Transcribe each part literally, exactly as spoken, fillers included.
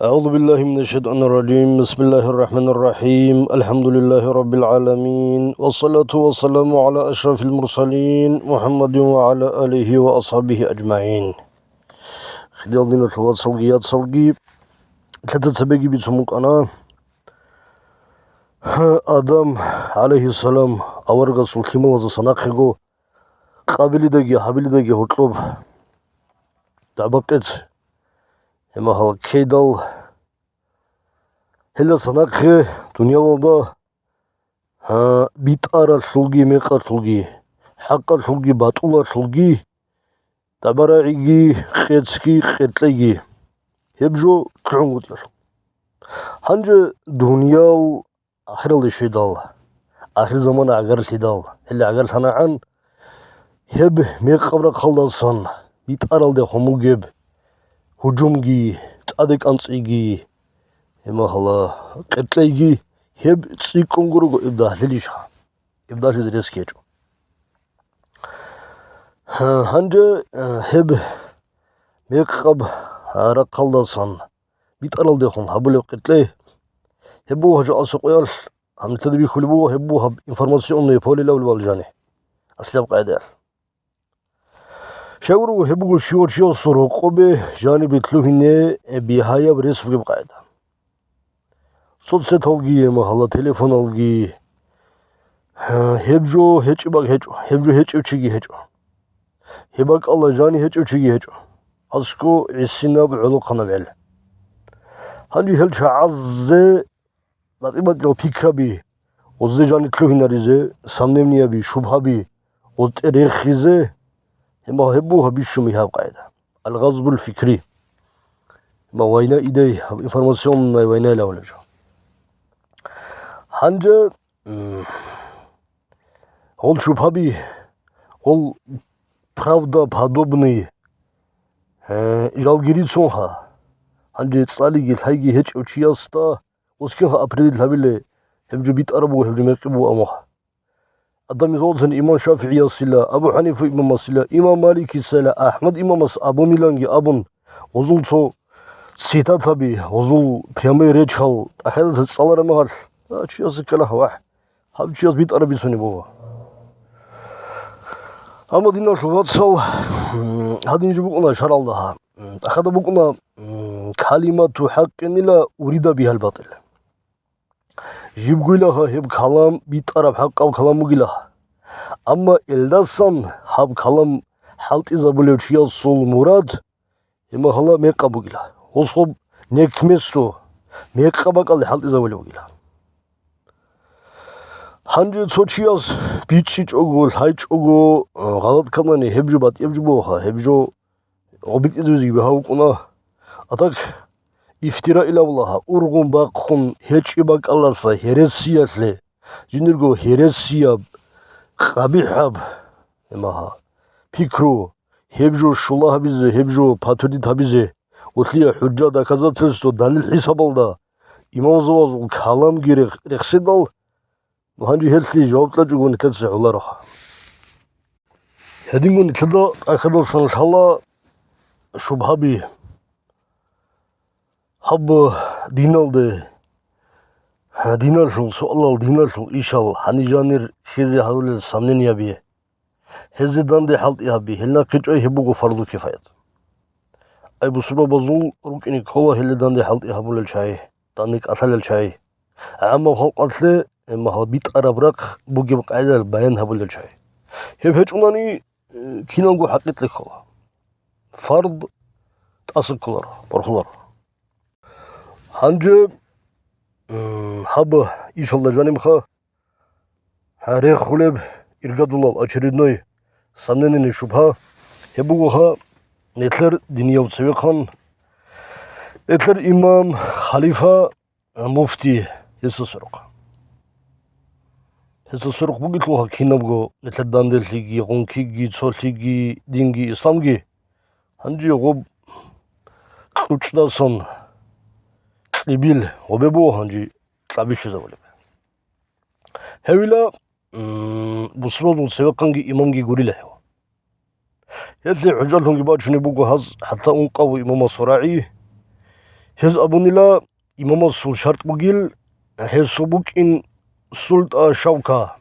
أعوذ بالله من الشيطان الرجيم. بسم الله الرحمن الرحيم. الحمد لله رب العالمين. والصلاة والسلام على أشرف المرسلين محمد وعلى آله وأصحابه أجمعين. Хириял диналъул вацалги яцалги, лъатацабеги бицун букӀана. Адам, гӀалайгьиссалам, аварагасул лъималазда санахъего, Къабилидаги Гьабилидаги гьоркьоб дагӀба-къец, гьеб мехалъ ккейдал, гьелдаса нахъе дуниялалда, гьа, битӀаралъулги мекъалъулги, хӀакъалъулги батӀулалъулги, дагӀба-рагӀиги, къецги, къеркьейги, гьеб жо лъугӀунгутӀиялъул. Гьанже дуниял ахиралде щведал, ахирзаман гӀагарлъидал, гьеле гӀагарлъанагӀан, гьеб мекъаб рахъалдасан битӀаралдехун бугеб гьужумги, тӀадекӀанцӀиги, гьеб мехалъ къеркьейги, гьеб цӀикӀкӀун гурого эб дагьлъилищха, эб дагьлъизе рес гьечӀо. Гьанже, э, гьеб мекъаб рахъалдасан битӀаралдехун гьабулеб къеркьей. Гьеб буго гьанже асукъоялъ, гьанже нилъеда бихьулеб буго, гьеб буго гьаб информационное поле абулеб жани, аслияб къагӀидаялъ. Щай гурого, гьеб буго щивав чиясул рокъобе жанибе лъугьине бигьаяб рес бугеб къагӀида. Соцсеталги, гьеб мехалъ телефоналги, гьеб жо гьечӀеб бакӀ гьечӀо, гьеб жо гьечӀев чиги гьечӀо. Гьеб бакӀалда жани гьечӀев чиги гьечӀо. АскӀо гӀисинаб гӀолохъанаб гӀел. Гьанже гьел чагӀазде батӀи-батӀиял пикраби, гъозде жани лъугьинаризе, сомнениеби, шубгьаби, гъозде рехизе, гьеб мехалъ гьеб буго гьаб бищун бигьаяб къагӀида. Ал-гъазбул фикри. Гьеб мехалъ война идей, гьаб информационная война абулеб жо. Гьанже, м, гъол шубгьаби, гъол правдоподобный, э, жалги рицунха, гьанже цӀалиги лъайги гьечӀев чиясда Ускинха определить гьабиле, гьеб жо битӀараб буго, гьеб жо мекъи буго абунха. Гьадин, мисалалъе, имам ШафигӀиясила, Абу ХӀанифа имамасила, имам Маликицайила, Ахмад имамас абуниланги абун, гъозул цо цитатаби, гъозул прямой речал тӀахьазда цӀалараб мехалъ, а, чиясе ккола, вагь, гьав чияс битӀараб бицунеб буго. Амма, диналъул вацал, гьадин жо букӀуна шаргӀалда гьа. ТӀахьазда букӀуна, калимату хӀакъинила урида бигьал батӀил. Жибгойила гьеб калам битӀараб хӀакъаб калам бугила. Амма элдасан гьаб калам хӀалтӀизабулев чиясул мурад, гьеб мехалъ, мекъаб бугила. Гъосул некмесо, мекъаб бакӀалде хӀалтӀизабулеб бугила. Гьанже цо чияс бичӀчӀичӀого, лъайчӀого, э, гъалатӀ кканани, гьеб жо батӀияб жо бугоха, гьеб жо гъоб битӀизабизе бигьа букӀуна. А так, ифтира илавлагьа, ургъун бахъун гьечӀеб бакӀалдаса гьересиялъе, жиндирго гьересияб, къабихӀаб, гьеб мехалъ, пикру, гьеб жо щула гьабизе, гьеб жо подтвердить гьабизе, уллия хӀужжа, доказательство, далил хӀисабалда имамзабазул каламги рехс-, рехседал, гьанже гьелъие жаваб кьечӀого нилъеца гӀолароха. Гьединго нилъеда тӀахьазда лъала шубгьаби. Гьаб диналде, диналъул суалал, диналъул ишал гьаниб жанир хьезе гьарулел сомнениеби. Гьезде данде хӀалтӀи гьаби, гьел нахъе чӀвай, гьеб буго фарду кифаят. Ай бусурбабазул рукӀине ккола гьелде данде хӀалтӀи гьабулел чагӀи, данде кӀалъалел чагӀи. ГӀаммаб халкъалъе, гьеб мехалъ, битӀараб рахъ бугеб къагӀидал баян гьабулел чагӀи. Гьеб гьечӀунани, э, киналго хӀакъикъ ккола. Фард тӀаса кколаро, борхуларо. Гьанже, м, гьаб ишалда жанибха, гьа, рехулеб иргадулаб очередной сомнение, шубгьа, гьеб бугоха, нилъер динияв цевехъан, нилъер имам, халифа, муфти, гьесул сверухъ. Гьесул сверухъ бугелъулха кинабго нилъер данделъиги, гъункиги, цолъиги, динги, исламги. Гьанже гъоб кьучӀдасан кьибил гъобе буго гьанже кьабищизабулеб. Гьевила, м, бусурбабазул цевехъанги имамги гурила гьев. Гьелъие хӀужалъунги бачунеб буго гьаз хӀатта ункъабго имамасул рагӀи, Гьез абунила, имамасул шартӀ бугил гьесул букӀин султӀа-шавка,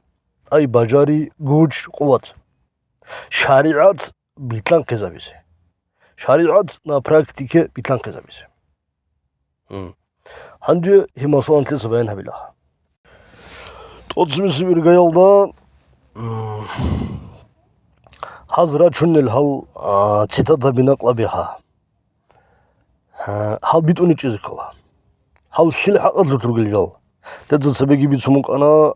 ай бажари, гуч, къуват, шаригӀат битлъанхъизабизе, шаригӀат на практике битлъанхъизабизе. Гьанже гьеб масала нилъеца баян гьабилаха. ТӀоцебесеб иргаялда, м, гьаз рачунел гьал, а, цитатаби накълабиха. Гьа, гьал битӀуничӀезе ккола. Гьал лъил хӀакъалъулъ ругел жал. Лъеца цебеги бицун букӀана,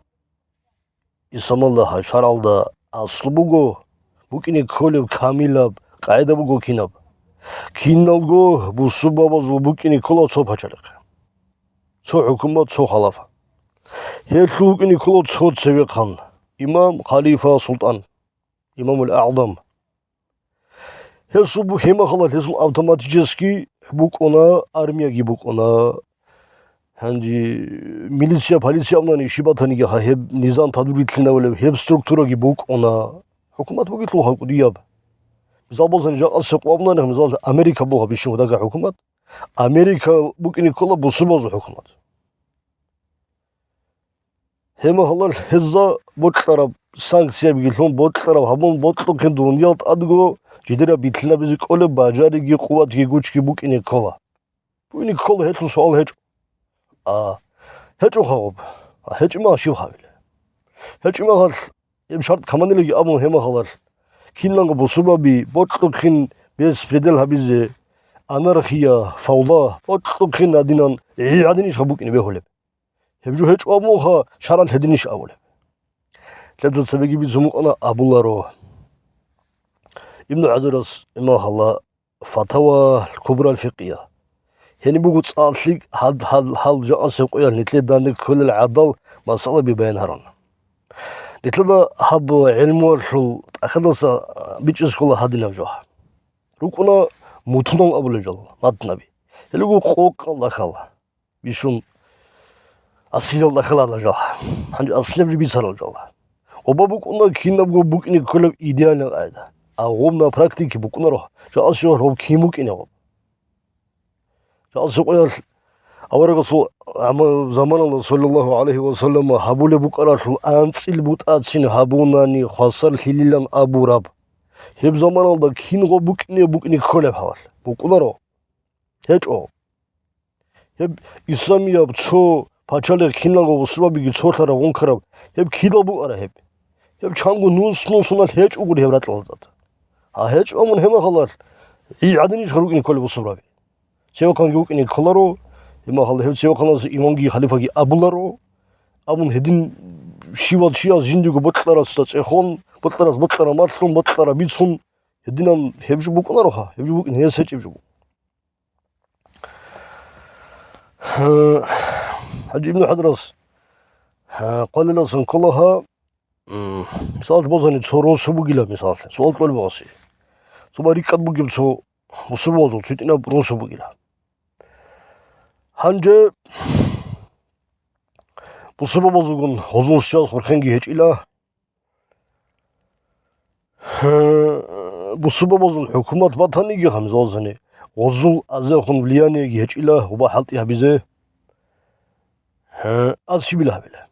Исламалда гьа шаргӀалда аслу буго, букӀине кколеб камилаб къагӀида буго кинаб. Киналго бусурбабазул букӀине ккола цо пачалихъ, цо хӀукумат, цо халафа. Гьелъул букӀине ккола цо цевехъан: имам, халифа, султӀан, имамул агӀзам. Гьесул бу-, гьеб мехалъ гьесул автоматически букӀуна, армияги букӀуна. Гьанже милиция, полиция абунани щиб батаниги, гьа, гьеб низам тадбир битлъинабулеб, гьеб структураги букӀуна. ХӀукумат бугелъул халкъ дияб. Мисал босани, жакъасеб къо абунани, мисал, Америка буго бищун гьудага хӀукумат. Америка букӀине ккола бусурбабазул хӀукумат. Гьеб мехалъ гьезда бокьараб санкциябиги лъун, бокьараб гьабун, бокьухъин дуниял тӀадго жидераб битлъинабизе кӀолеб бажариги, къуватги, гучги букӀине ккола. БукӀине ккола, гьелъул суал гьечӀо. А, гьечӀоха гъоб. А, гьечӀеб мехалъ щиб гьабила? ГьечӀеб мехалъ гьеб шартӀ каманилаги абун, гьеб мехалъ киналго бусурбаби бокьухъин беспредел гьабизе, анархия, фавда, бокьухъин гьадинан гӀи гьадин ишха букӀине бегьулеб? Гьеб жо гьечӀо абунха, шаргӀалъ гьединищ абулеб? Лъеца цебеги бицун букӀана, абуларо. Ибну ХӀажарас, имам гьалла, Фатава Кубрал Фикъия. Гьениб буго цӀакъ лъикӀ гьад-, гьал-, гьал жакъасеб къоялъ нилъее данде кколел гӀадал масъалаби баян гьарун. Нилъеда гьаб гӀелмуялъул тӀахьалдаса бичӀчӀизе ккола гьадинаб жо. РукӀуна мутунал абулеб жал, матнаби. Гьелего къокъалда хьал. Бищун асилалда хьаларал жал. Гьанже аслияб жо бицарал жал. Оба букӀуна кинабго букӀине кколеб идеальный къагӀида. А гъоб на практике букӀунаро, жакъасеб гъоб кин букӀине гъоб. Жакъасеб къоялъ аварагасул гӀама-, заманалда, саллаллагьу гӀалайгьи ва саллам, гьабулеб букӀаралъул анцӀил бутӀацин гьабунани хвасарлъилилан абураб. Гьеб заманалда кин гъоб букӀине букӀине кколеб гьалалъ букӀунаро? ГьечӀо. Гьеб исламияб цо пачалихъ киналго бусурбабиги цолъараб гъункараб, гьеб кидал букӀара гьеб? Гьеб чанго нус-нусуналъ гьечӀогури гьеб ракьалда тӀад. Гьа, гьечӀо абун гьеб мехалъ, гӀи гӀадинищха рукӀине кколеб бусурбаби? Цевехъанги вукӀине кколаро, гьеб мехалъ гьев цевехъанасда имамги халифаги абуларо, абун гьедин щивав чияс жиндиего бокьарасда цӀехон, бокьарас бокьараб малъун, бокьараб бицун, гьединан гьеб жо букӀунароха, гьеб жо букӀин гьес гьечӀеб жо буго. ХӀажи Ибну ХӀажарас хъвалиласан кколагьа, м, мисалалъ босани, цо росу бугила, мисалалъ, суал кьолеб бугоси. Цо ба рикӀкӀад бугеб цо бусурбабазул цо гьитӀинаб росу бугила. Гьанже бусурбабазулгун гъозул щваз хурхенги гьечӀила, Гье, бусурбабазул хӀукумат батаниги гъамзалзани, гъозул азехун влияниеги гьечӀила гъоба хӀалтӀи гьабизе. Гье, аз щибила гьабила?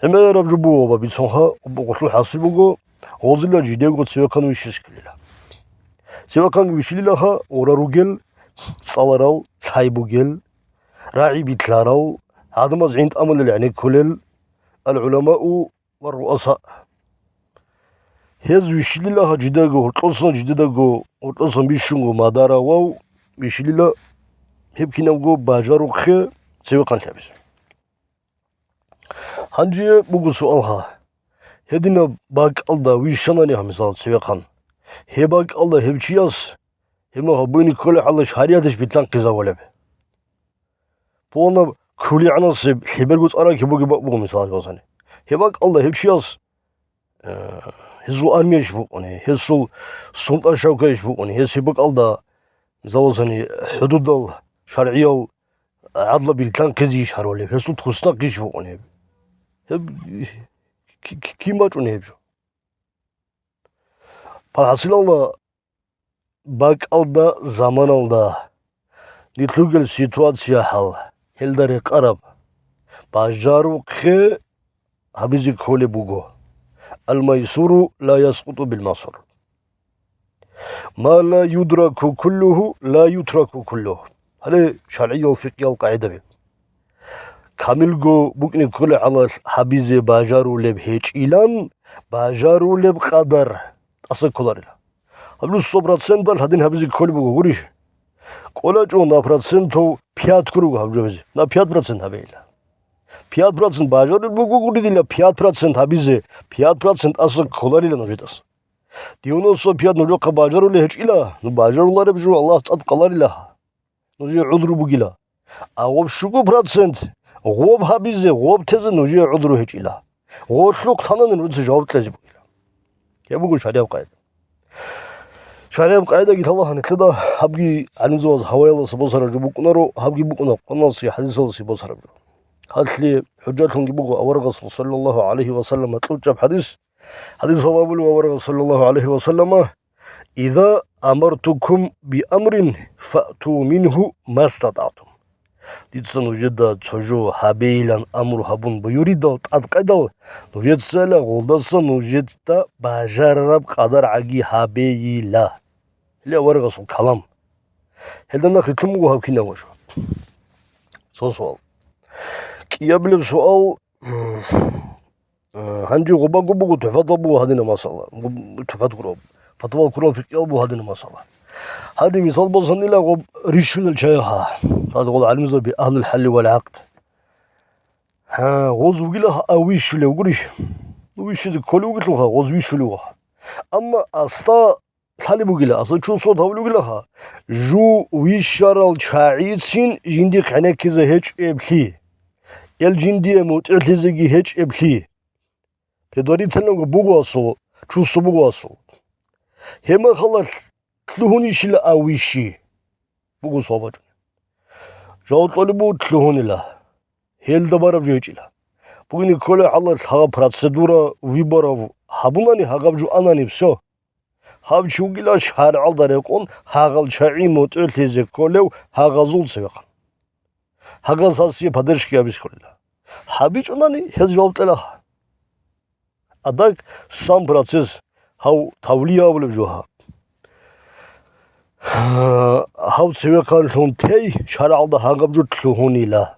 ГӀемераб жо буго ва бицунха, гъолъул хӀасил буго, гъозила жидего цевехъан вищискилила. Цевехъанги вищилилаха, ора ругел, цӀаларал, лъай бугел, рагӀи битлъарал, гӀадамаз гӀин тӀамулел гӀенеккулел, ал-гӀуламау ва руаса. Гьез вищилила гьа жидаго гьоркьосан, жидаго гьоркьосан бищунго мадаравав вищилила гьеб кинабго бажарухъе цевехъанлъабизе. Гьанже буго суал гьа. Гьединаб бакӀалда вищанани гьамисал цевехъан. Гьеб бакӀалда гьев чияс гьеб мехалъ буйни кколеб хӀалалъ шаригӀатищ битлъанхъизабулеб? Пуланаб кулигӀанасеб лъеберго цӀарахъи бугеб бакӀ буго, мисалалъ босани. Гьеб бакӀалда гьев чияс, э, гьезул армиящ букӀуни, гьесул султӀа-шавкайищ букӀуни, гьес гьеб бакӀалда, мисал босани, хӀудудал, шаргӀиял гӀадла битлъанхъизейищ гьарулеб, гьесул туснахъищ букӀуни гьеб? Гьеб ки-, ки-, кин бачӀуни гьеб жо? ПалхӀасилалда бакӀалда, заманалда нилъ ругел ситуация хӀал, гьелда рекъараб, бажарухъе гьабизе кколеб буго: «Ал-майсуру ла яскъуту бил-масур. Ма ла юдраку куллугьу, ла ютраку куллугьу». Гьале шаргӀиял фикъиял къагӀидаби. Камилго букӀине кколеб хӀалалъ гьабизе бажарулеб гьечӀилан, бажарулеб къадар тӀаса кколарила. Гьаб жо сто проценталъ гьадин гьабизе кколеб буго гурищ? КӀолачӀо на процентов пять ккурого гьаб жо гьабизе. На пять процент гьабейила. Пять процент бажарулеб буго гури дила, пять процент гьабизе, пять процент тӀаса кколарила нужетӀаса. Девяносто пять нужехъа бажарулеб гьечӀила, ну, бажарулареб жо Аллагьас тӀад кколарила. Нужее гӀудру бугила. А гъоб щуго процент гъоб гьабизе, гъоб тезе нужее гӀудру гьечӀила. Гъолъухъ танани нужеца жаваб кьезе бугила. Гьеб буго шаргӀияб къагӀида. ШаргӀияб къагӀидаги лъала гьанилъеда, гьабги гӀалимзабаз гьаваялдаса босараб жо букӀунаро, гьабги букӀуна Къуръаналъеги хӀадисалъеги босараб жо. Гьалъие хӀужжатлъунги буго аварагасул саллаллагьу гӀалайгьи ва саллама кьучӀаб хӀадис. ХӀадис гьабулев аварагас саллаллагьу гӀалайгьи ва саллама: «Иза амартукум би амрин, фаъту мингьу мастатӀагӀтум». Дица нужеда цо жо гьабейилан амру гьабун буюридал тӀадкъидал, нужецайила гъолдаса нужеда бажарараб къадаргӀаги гьабейила. Гьеле аварагасул калам. Гьелда нахъ рилълъун буго гьаб кинабго жо. Цо суал. КӀиабилеб суал. Э, гьанже гъобаго буго, тухфатал буго гьадинаб масала. Гъоб-, тухфат гуро. Фатвал ккурал фикъиял буго гьадинаб масала. Гьадин мисал босанила гъоб рищулел чагӀи гьа. Гьадгъул гӀалимзаби, агьлул хӀалли вал гӀакд. Гьа, гъоз вугила гьа, а вищулев гурищ? Вищизе кколев вугелъулха, гъоз вищулев гьа. Амма аста лъалеб бугила, аста чусот гьавулев вугилаха, жу вищарал чагӀицин жиндихъ гӀенеккизе гьечӀеблъи, эл жиндие мутӀигӀлъизеги гьечӀеблъи. Предварительного буго асул, чувство буго асул. Гьеб мехалъ лъугьунищила а вищи? Буго суал бачӀунеб. Жаваб кьолеб буго лъугьунила. Гьелда бараб жо гьечӀила. Бугин кколеб хӀалалъ гьаб процедура выборов гьабунани, гьагъаб жо анани, всё. Гьав чи вугила шаргӀалда рекъон гьагъал чагӀи мутӀигӀлъизе кколев гьагъазул цевехъан. Гьагъаз гьасие поддержка гьабизе кколила. ГьабичӀунани гьез жаваб кьела. Адак сам процесс гьав тавлия абулеб жо гьаб. Гьав цевехъанлъун тей шаргӀалда гьагъаб жо лъугьунила.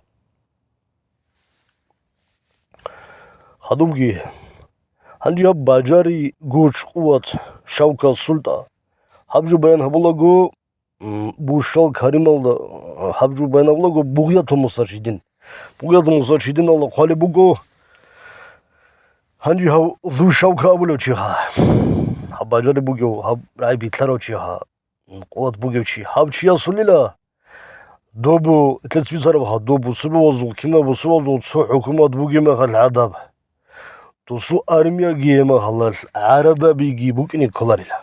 Хадубги, гьанже гьаб бажари, гуч, къуват, шавка, султӀа. Гьаб жо баян гьабулаго, м, бушал карималда, гьаб жо баян гьабулаго бугъятун мусарчидин. Бугъятун мусарчидиналда хъвалеб буго, гьанже гьав зу шавка абулев чи гьа. Гьаб бажари бугев, гьаб рагӀи битлъарав чи гьа. Къуват бугев чи. Гьав чиясулила добу, итлъецӀ бицараб гьа, добу, бусурбабазул, кинаб бусурбабазул цо хӀукумат бугеб мехалъ гӀадаб. Дусул армияги гьеб мехалъ гӀарадабиги букӀине кколарила.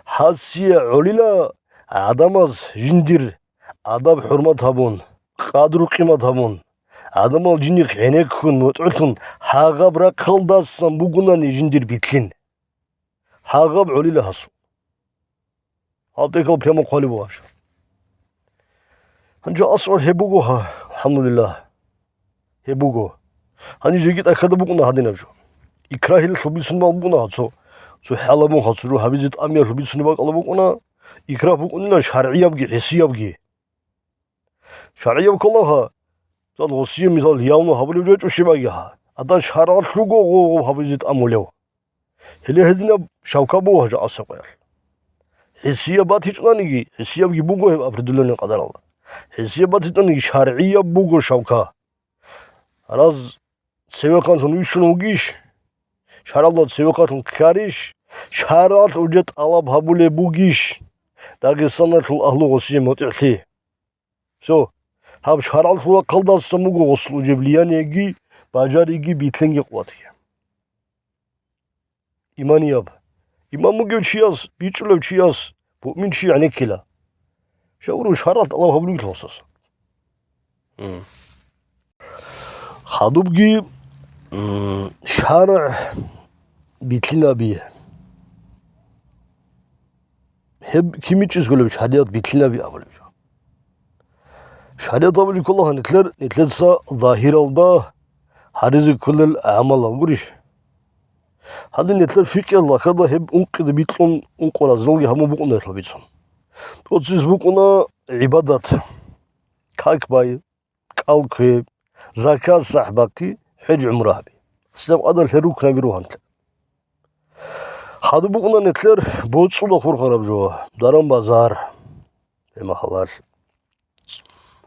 Гьасие гӀолила гӀадамаз жиндир адаб-хӀурмат гьабун, къадру-къимат гьабун, гӀадамал жиндихъ гӀенеккун, мутӀигӀлъун, гьагъаб рахъалдасан бугунани жиндир битлъин. Гьагъаб гӀолила гьасул. Гьаб тӀекал прямо хъвалеб буго гьаб жо. Гьанже асул гьеб буго гьа, алхӀамдулиллагь. Гьеб буго. Гьанже жеги тӀахьазда букӀуна гьадинаб жо. Икрагьилалъул бицунеб букӀуна гьа цо, цо хӀалаб мун гьа цо жо гьабизе тӀамиялъул бицунеб бакӀалда букӀуна, икрагь букӀунила шаргӀиябги, хӀисиябги. ШаргӀияб кколагьа, цал гъосие, мисал, явно гьабулев жо гьечӀо щибаги гьа. Ада шаргӀалъ руго гъо-гъо гьабизе тӀамулев. Гьеле гьединаб шавка буго гьа жакъасеб къоялъ. ХӀисияб батичӀониги, хӀисиябги буго гьеб определённый къадаралда. ХӀисияб батичӀониги шаргӀияб буго шавка. Раз цевехъанлъун вищун вугищ, шаргӀалда цевехъанлъун ккарищ, шаргӀалъ уже тӀалаб гьабулеб бугищ, Дагъистаналъул агьлу гъосие мутӀигӀлъи. Всё. Гьаб шаргӀалъул рахъалдасан буго гъосул уже влияниеги, бажариги, битлъинги, къуватги. Иманияб. Иман бугев чияс, бичӀчӀулев чияс, муъмин чи гӀенеккила. Жавру шаргӀалъ тӀалаб гьабулеб гьесул. М. Хадубги, м, шаргӀ битлъинаби. Гьеб кин бичӀчӀизе кколеб, шаригӀат битлъинаби абулеб жо. ШаригӀат абулеб ккола гьанилъер, нилъеца загьиралда гьаризе кколел гӀамалал гурищ? Гьадин нилъер фикъиял рахьалда гьеб ункъида бикьун ункъо разилги гьабун букӀуна гьелъул бицун. Доцис букӀуна гӀибадат, как бай, кӀал ккве, закат сахӀ бахъи, хӀеж-гӀумра гьаби. Исламалда гьел рукнаби ругьанлъи. Хадуб букӀуна нилъер боцӀуда хурхараб жо, даран-базар, гьеб мехалъ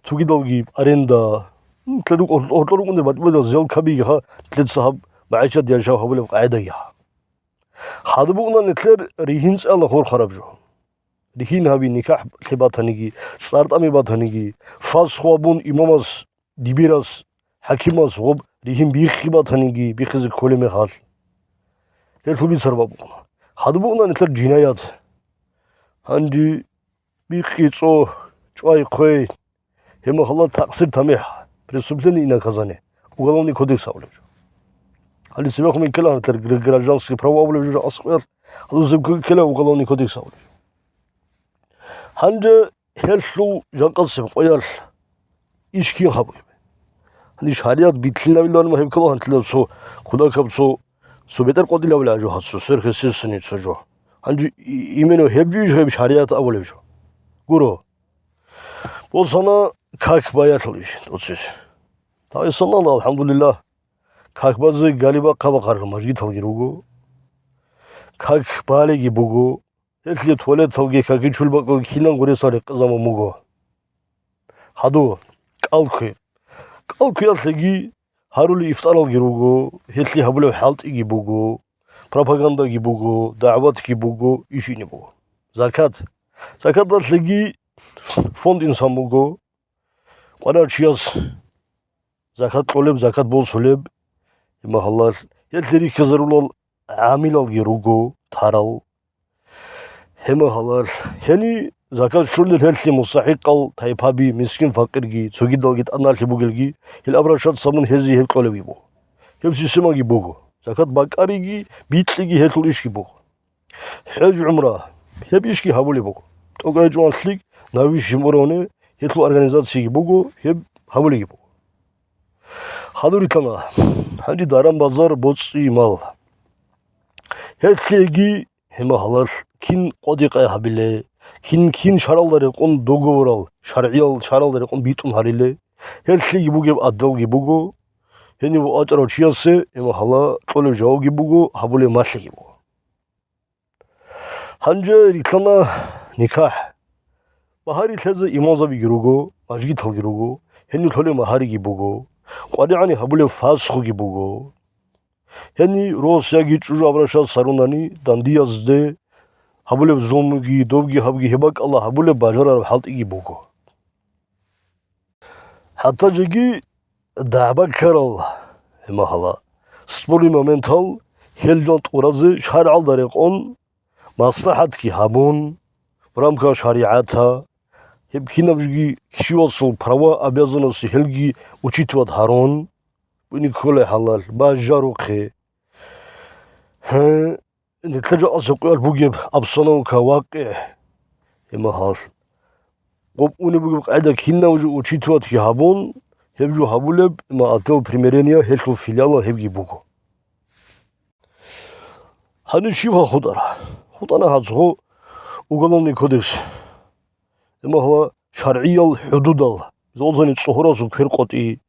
цогидалги аренда, нилъер рукъ-, гьоркьор рукӀунел батӀи-батӀиял сделкабиги ха, нилъеца гьаб магӀишат яшав гьабулеб къагӀидаги ха. Хадуб букӀуна нилъер ригьин цӀала хурхараб жо. Ригьин гьаби, никахӀлъи батаниги, цӀар тӀами батаниги, фасху абун имамас, дибирас, хӀакимас гъоб ригьин биххи батаниги, биххизе кколеб мехалъ. Гьелъул бицараб букӀуна. Хадуб букӀуна нилъер жинаят. Гьанже биххи, цӀо, чӀвай, хъвей, гьеб мехалъ такъсир, тамихӀ, преступление и наказание, Уголовный кодекс абулеб жо. Гьале цебехун ккела нилъер гр-, гражданский право абулеб жо, аскӀоялъ гьадузеб ккела Уголовный кодекс абулеб жо. Гьанже гьелъул жакъасеб къоялъ иш кин гьабугеб? Гьаниб шаригӀат битлъинабилан гьеб ккола гьанлъила цо кутакаб цо, цо бетӀер къотӀилавилан жо гьацо, сверхъестественный цо жо. Гьанже и-, именно гьеб жо иш гьеб шаригӀат абулеб жо. Гуро. Босана как баялъул иш, доцис. Дагъистаналда, алхӀамдулиллагь, как базе галибахъа-бахъарал мажгиталги руго. Как балеги буго. Гьелъие туалеталги какичул бакӀалги киналго ресал рекъезабун буго. Хадуб, кӀал ккве. КӀал кквеялъеги гьарулел ифтаралги руго, гьелъие гьабулеб хӀалтӀиги буго, пропагандаги буго, дагӀватги буго, иш ине буго. Закат. Закаталъеги фонд инсан буго, къваригӀарав чияс закат кьолеб, закат босулеб, гьеб мехалъ гьелъие рихьизарулел гӀамилалги руго тарал. Гьеб мехалъ гьениб закат щолел гьелъие мустахӀикъал тайпаби, мискин-факъирги, цогидалги тӀаналъи бугелги, гьел обращаться гьабун гьезие гьеб кьолебги буго. Гьеб системаги буго. Закат бакӀариги, бикьиги гьелъул ишги буго. ХӀеж-гӀумра, гьеб ишги гьабулеб буго. ТӀокӀаб гьечӀони лъикӀ, на высшем уровне гьелъул организацияги буго, гьеб гьабулебги буго. Хадуб рилълъана, гьанже даран-базар, боцӀи-мал. Гьелъиеги гьеб мехалъ кин къотӀи-къай гьабилеб, кин, кин шаргӀалда рекъон договорал, шаргӀиял шаргӀалда рекъон битӀун гьарилеб, гьелъиеги бугеб адалги буго, гьенив вачӀарав чиясе гьеб мехалъ кьолеб жавабги буго, гьабулеб малъиги буго. Гьанже рилълъана никахӀ. Магьари лъезе имамзабиги руго, мажгиталги руго, гьенив лъолеб магьариги буго, къваригӀани гьабулеб фасхуги буго. Гьенив рос яги чӀужу обращаться гьарунани, дандиязде гьабулеб зулмуги, добги гьабги, гьеб бакӀалда гьабулеб бажарараб хӀалтӀиги буго. ХӀатта жеги дагӀба ккарал, гьеб мехалъ спорный моментал гьел жал тӀуразе шаргӀалда рекъон, маслахӀатги гьабун, в рамках шаригӀата, гьеб кинаб жоги кичивасул права, обязанности гьелги учитывать гьарун, буни кколей хӀалалъ бажарухъе. Гье, нилъер жакъасеб къоялъ бугеб обстановка, вакъигӀ, гьеб мехалъ гъоб унеб бугеб къагӀида кинаб жо учитыватьги гьабун, гьеб жо гьабулеб, ма, отдел примирения гьелъул филиалалъ гьебги буго. Гьанив щибха хутӀара? ХутӀана гьацго Уголовный кодекс. Гьеб мехалъ шаргӀиял хӀудудал, золзани цӀогьорасул квер къотӀи,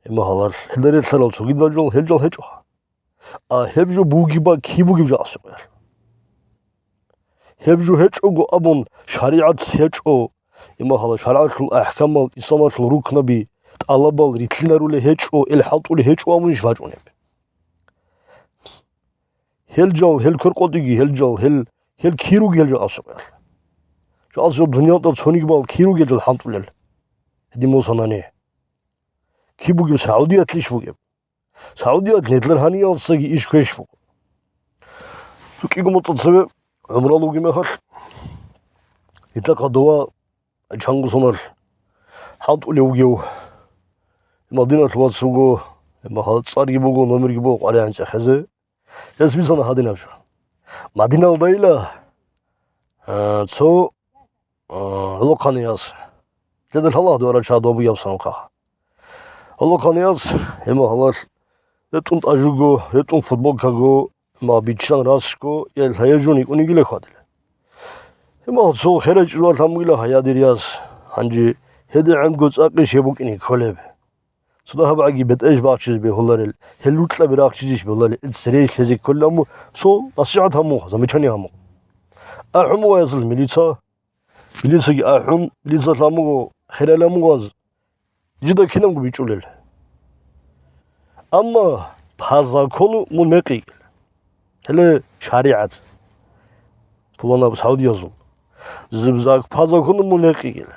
гьеб мехалъ гьелда релълъарал цогидал жал, гьел жал гьечӀо. А гьеб жо бугеб ба киб бугеб жо асухъе. Гьеб жо гьечӀого абун, шаригӀат гьечӀо, гьеб мехалъ шаргӀалъул ахӀкамал, исламалъул рукнаби, тӀалабал рилълъинарулел гьечӀо, ил хӀалтӀулел гьечӀо абунищ бачӀунеб? Гьел жал, гьел квер къотӀиги, гьел жал, гьел, гьел кир ругел жал асухъе. Жал жо дуниялда цониги бал кир ругел жал хӀалтӀулел. Гьедин босанани. Киб бугеб, Саудиялъищ бугеб? Саудиялъ нилъер гьаниялдасаги иш квеш буго. Цо кӀиго муцӀа цеве гӀумрал вугеб мехалъ, нилъехъа дова чанго соналъ хӀалтӀулев вугев Мадиналъ вац вуго, гьеб мехалъ цӀарги буго, номерги буго, къваригӀани чӀехезе. Гьес бицана гьадинаб жо. Мадиналдайила, а, цо, а, гӀолохъанияс Леда лъала дуара чагьадаб бугеб санкъа. Гьалахъанияс, гьема гьалал ретӀун тӀажуго, ретӀун футболкаго, ма биччан расго, я лъаяжун йикӀунигила хьвадила. Гьема цо херай чӀужугӀал гьамугила гьаядирияс, гьанже гьедигӀанго цӀакъи щеб букӀине кколеб. Цо дагьаб гӀаги бетӀеж бахчизе бегьуларел, гьел рукьаби рахчизищ бегьуларел, ил цере лъезе кколел аму, цо насихӀат гьамуха, замечание гьамуха. АхӀун ваясал милица, милицаги ахӀун, милица ламуго, херал амугъаз, жида кинабго бичӀулел. Амма по закону мун мекъи. Гьеле шаригӀат. Пуланаб Саудиязул. Зибзаг по закону мун рекъигел.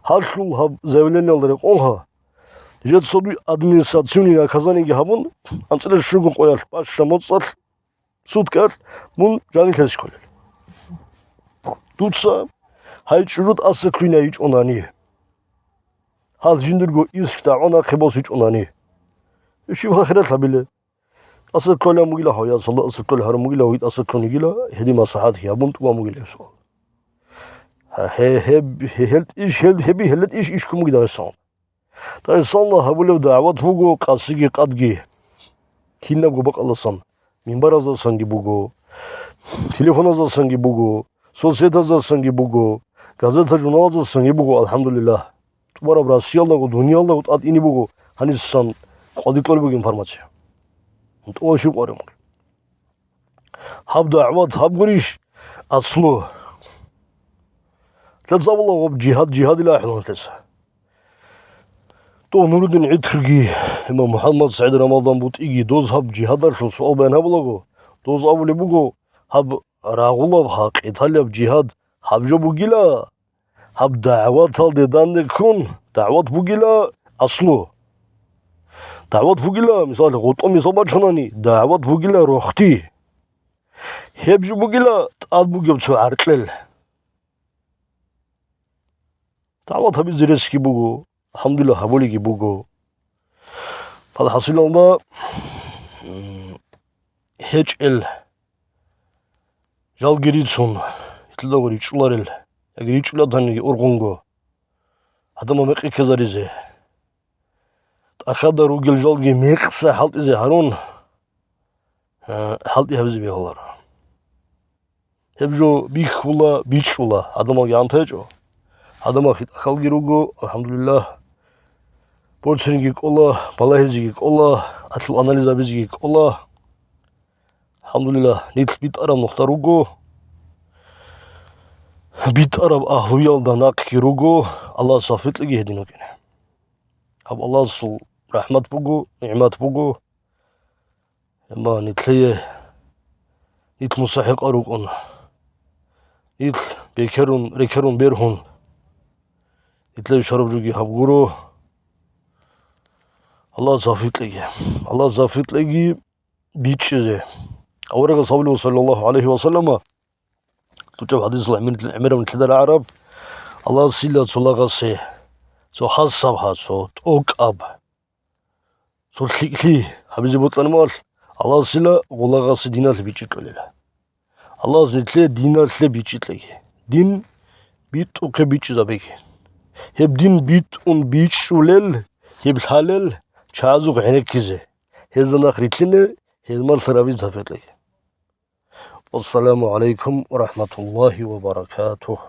Гьалъул гьаб заявлениялда рекъонха, жеца дуй административный наказаниеги гьабун, анцӀила щуго къоялъ, пачча моцӀалъ, суткаялъ мун жанилъ кколел. Дуца гьай чӀужу тӀаса кквинайичӀонани. Гьал жиндирго иск дагӀван ахъе босичӀонани. Щиб хирал гьабиле? ТӀаса кколеб бугила гьав, я салла тӀаса кколеб гьарун бугила, гьав тӀаса ккунигила, гьедин маслахӀат гьабун тӀубан бугила гьесул. Гье-, гьеб-, гье-, гьел тӀиш, гьел, гьеби гьелда тӀиш иш ккун бугила гьесул. Дагъистаналда гьабулеб дагӀват буго къасиги къадги. Кинабго бакӀалдасан, минбараздасанги буго, телефоназдасанги буго, соцсетаздасанги буго, газета-журналаздасанги буго, алхӀамдулиллагь. ТӀубараб Россиялдаго, дуниялдаго тӀад ине буго гьанисан къвалдикьулеб буго информация. ТӀуба щиб къваригӀун? Гьаб дагӀват, гьаб гурищ аслу. Лъаца абула гьаб жигьад, жигьадила ахӀулан лъаца. То Нурудин ГӀитрги, имам МухӀаммад СагӀид Рамадан БутӀиги доз гьаб жигьадалъул суал баян гьабулаго, доз абулеб буго, гьаб рагъулаб гьа къиталияб жигьад гьаб жо бугила, гьаб дагӀваталде данде ккун, дагӀват бугила аслу. ДагӀват бугила, мисал, гъотӀо мисал бачунани, дагӀват бугила рохти. Гьеб жо бугила тӀад бугеб цо гӀаркьел. ДагӀват гьабизе ресги буго, алхӀамдулиллагь, гьабулеги буго. БалхӀасилалда, м, гьечӀел жалги рицун, гьелъулго ричӀчӀуларел, яги ричӀчӀулатаниги ургъунго, гьадамал мекъи ккезаризе. ТӀахьазда ругел жалги мекъса хӀалтӀизе гьарун, а, хӀалтӀи гьабизе бегьуларо. Гьеб жо бихьула, бичӀчӀула, гьадамалги гӀантечӀо. Гьадамал хитӀахъалги руго, алхӀамдулиллагь. Борцинги кӀола, балагьизеги кӀола, аслу анализ гьабизеги кӀола. АлхӀамдулиллагь, нилъ битӀараб нухда руго, битӀараб агьлуялда нахъги руго, Аллагьас тавфикълъиги гьедин вукӀине. Гьаб Аллагьасул рахӀмат буго, нигӀмат буго. Амма нилъее, нилъ мустахӀикъал рукӀун, нилъ бекерун, рекерун бергьун, нилъее щвараб жоги гьаб гуро. Аллагьас тавфикълъиги. Аллагьас тавфикълъиги. БичӀчӀизе. Аварагас абулеб, саллаллагьу гӀалайгьи ва саллама, лъучӀаб хӀадисалда гӀемер-, гӀемераб нилъеда рагӀараб, Аллагьасила цо лагъасе, цо хасаб гьа, цо тӀокӀаб, цо лъикӀлъи гьабизе бокьани малъ, Аллагьасила гъо лагъасе диналъе бичӀчӀи кьолела. Аллагьас нилъее диналъе бичӀчӀи кьеги, дин битӀухъе бичӀчӀизабеги. Гьеб дин битӀун бичӀчӀулел, гьеб лъалел чагӀазухъ гӀенеккизе, гьезда нахъ рилълъине, гьезда малъа гьабизе тавфикълъиги. Вассаламу гӀалайкум ва рахӀматуллагьи ва баракатугь.